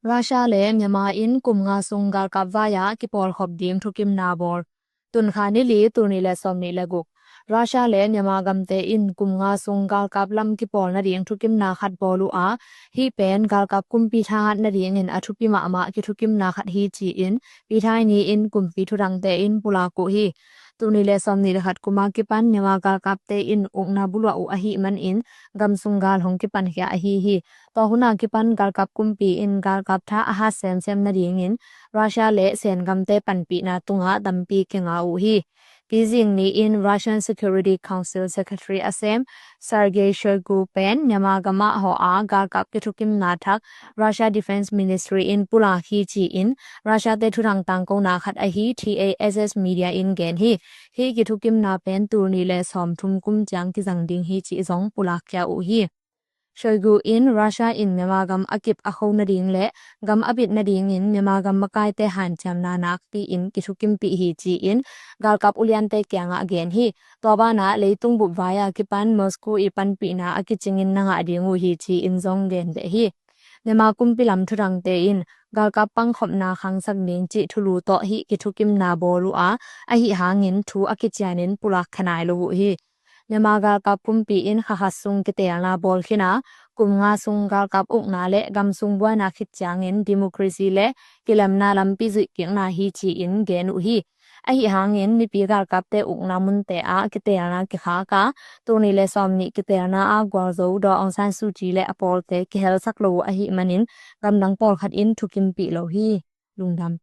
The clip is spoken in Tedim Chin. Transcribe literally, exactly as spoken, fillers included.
Russia le Myanmar in kum nga sung galkap vai-ah kipawlkhop ding thukimna bawl. Tunkha ni li, tul nih le sawmnih le guk. Russia le Myanmar gamte in kum nga sung galkap lam kipawl nading thukimna khat bawl uh a, hih pen galkap kumpi thangat nadingin a thupi mahmah kithukimna khat hi ci-in Peter Ni in kumpi thudangte in pulak uh hi. Tul nih le sawmnih le khat kum a kipan Myanmar galkapte in ukna buluah uh ahih manin gamsung gal hong kipankhia ahi hi. Tua hun a kipan galkap kumpi in galkap tha a hat semsem nadingin Russia le Sen gamte panpihna tungah tampi kinga uh hi. Kizing ni-in Russian Security Council Secretary a sem Sergei Shoigu pen Myanmar gamah hawh a galkap kithukimna thak Russia Defense Ministry in pulak hi ci-in Russia te thudang tangkona khat ahi T A S S media in gen hi. Hih kithukimna pen tul nih le sawmthum kum ciang kizang ding hi cih zong pulakkhia uh hi. Shoigu in Russia in Myanmar gam a kip a kho nading le gam a bit nadingin Myanmar gam makaite hanciamna nakpi in kithukimpih hi ci-in galkap uliante kiangah gen hi. Tua banah leitung bup vai a kipan Moscow i panpihna a kicingin na ngah ding uh hi ci-in zong gen deh hi. Myanmar kumpi lam thudangte in galkap pangkhopna khangsak ding cih thulu tawh hih kithukimna bawl uh a, ahi hangin thu a kicianin pulakkhia nai lo uh hi. Myanmar galkap kumpi in kha khat sung kiteelna bawl khin a, kum nga sung galkap ukna le gamsung buaina khit ciangin democracy le kilemna lampi zuihkikna hi ci-in gen uh hi. Ahi hangin mipi galkapte ukna munte ah kiteelna kikhak a, tul nih le sawmnih kiteelna ah gualzo Daw Aung San Suu Kyi le a pawlte kihelsak lo uh ahih manin gamdang pawlkhat in thukimpih lo hi. Lungdam.